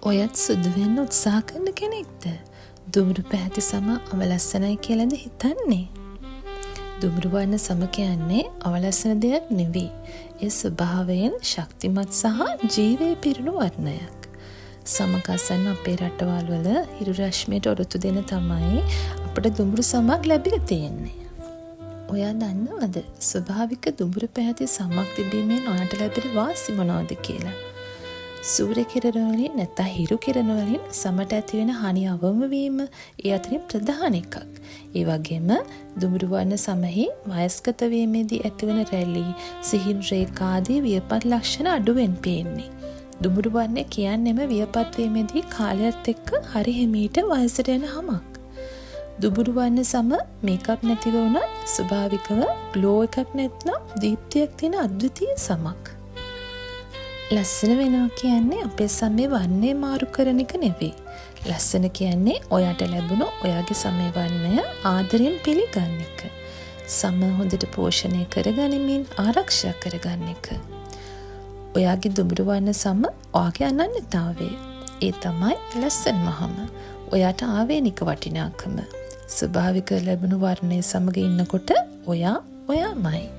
ඔයත් සුදු වෙන්න උත්සාහ කරන කෙනෙක්ද? දුඹුරු පැහැති සම අවලස්සනයි කියලාද හිතන්නේ? දුඹුරු වර්ණ සම කියන්නේ අවලස්සන දෙයක් නෙවෙයි. ඒ ස්වභාවයෙන් ශක්තිමත් සහ ජීවය පිරුණු වර්ණයක්. සම කසන්න අපේ රටවල් වල හිරු රශ්මියට ඔරොත්තු දෙන තමයි අපට දුඹුරු සමක් ලැබිලා තියෙන්නේ. ඔයා දන්නවද ස්වභාවික දුඹුරු පැහැති සමක් තිබීමෙන් ඔයාට ලැබෙන වාසි මොනවද කියලා? සූර්ය කිරණ වලින් නැත්නම් හිරු කිරණ වලින් සමට ඇති වෙන හානි අවම වීම ඒ අතරින් ප්‍රධාන එකක්. ඒ වගේම දුඹුරු වර්ණ සමහි වයස්ගත වීමේදී ඇතිවන රැලි, සිහින් රේඛා ආදී වියපත් ලක්ෂණ අඩුවෙන් පේන්නේ. දුඹුරු වර්ණය කියන්නෙම වියපත් වීමේදී කාලයත් එක්ක හරි හිමීට වයසට යන හමක්. දුඹුරු වර්ණ සම මේකප් නැතිව වුණත් ස්වභාවිකව ග්ලෝ එකක් නැත්නම් දීප්තියක් තියෙන අද්විතීය සමක්. ලස්සන වෙනවා කියන්නේ අපේ සමේ වර්ණය මාරු කරන එක නෙවෙයි. ලස්සන කියන්නේ ඔයාට ලැබුණු ඔයාගේ සමේ වර්ණය ආදරෙන් පිළිගන්න එක. සම හොඳට පෝෂණය කරගනිමින් ආරක්ෂා කරගන්න එක. ඔයාගේ දුඹුරු වර්ණ සම ඔයාගේ අනන්‍යතාවය. ඒ තමයි ලස්සනම හම. ඔයාට ආවේනික වටිනාකම. ස්වභාවික ලැබුණු වර්ණය සමග ඉන්නකොට ඔයා ඔයාමයි.